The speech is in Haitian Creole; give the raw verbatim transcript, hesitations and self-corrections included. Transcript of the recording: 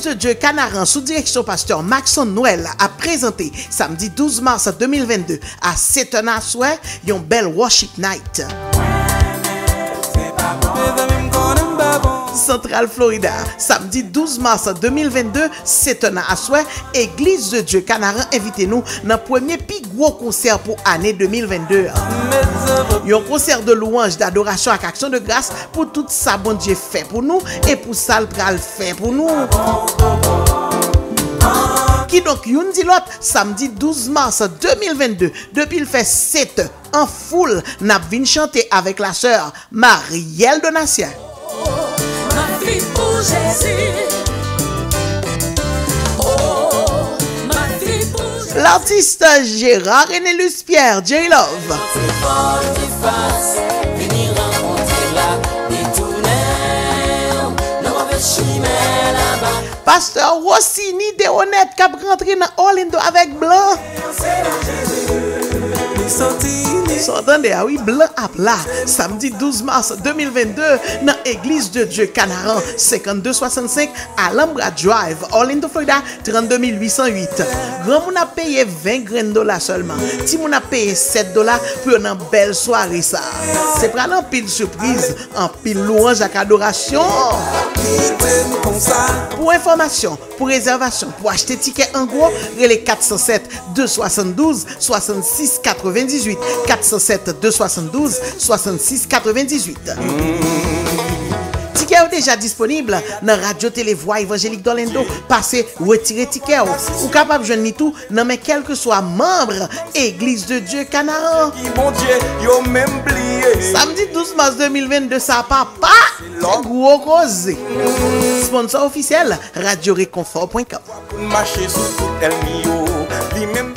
de Dieu Kanaran, sou direksyon pastè Maxon Noël, ap prezante samdi douz mas de mil vennde a sèt è nan aswè, yon bèl worship night. Central Florida, samdi douz mas de mil vennde, sèt è nan aswè, Eglise de Dieu Kanaran envite nou nan premye pi gwo konsè pou ane de mil vennde an. Yon konsè de louanj, dadorasyon ak aksyon de gras pou tout sa Bondye fè pou nou e pou sa l pral fè pou nou. Kidonk, youn di lòt, samdi douz mas de mil vennde, depi l fè sèt è, an foul, n ap vin chante avèk lasè Marielle Donatien. Ma vie pour Jésus. Oh, ma vie pour Jésus. L'artiste Gérard Renelus Pierre, Jerry Love. Pastè Rossini Deronette k ap rantre nan Orlando avèk blan. Sa w tande a wi, blan ap la. Samdi douz mas de mil vennde, nan Eglise de Dieu Kanaran, senkannde swasannsenk Alhambra Drive, Orlando, Florida, trannde mil uitsan uit. Granmoun ap peye ven grenn dola sèlman. Timoun ap peye sèt dola pou yo nan bèl sware sa. Se pral anpil sipriz, anpil louanj ak adorasyon. Pou enfòmasyon, pou rezèvasyon, pou achte tikè an gwo, rele kat san sèt, de swasanndouz, swasannsis katrevendizuit, kat san sèt, de swasanndouz, swasannsis katrevendizuit. Tikè yo deja disponib nan Radyo Tele Vwa Evanjelik d'Orlando. Pase retire tikè w. Ou kapab jwenn li tou nan men kèlkeswa manm Eglise de Dieu Kanaran. Ki Bondye yo menm bliye. Samdi douz mas de mil vennde sa, papa, se gwo koze. Sponsor ofisyèl, radyo rekonfò pwen kòm. Pou n mache sou tout ènmi yo, li menm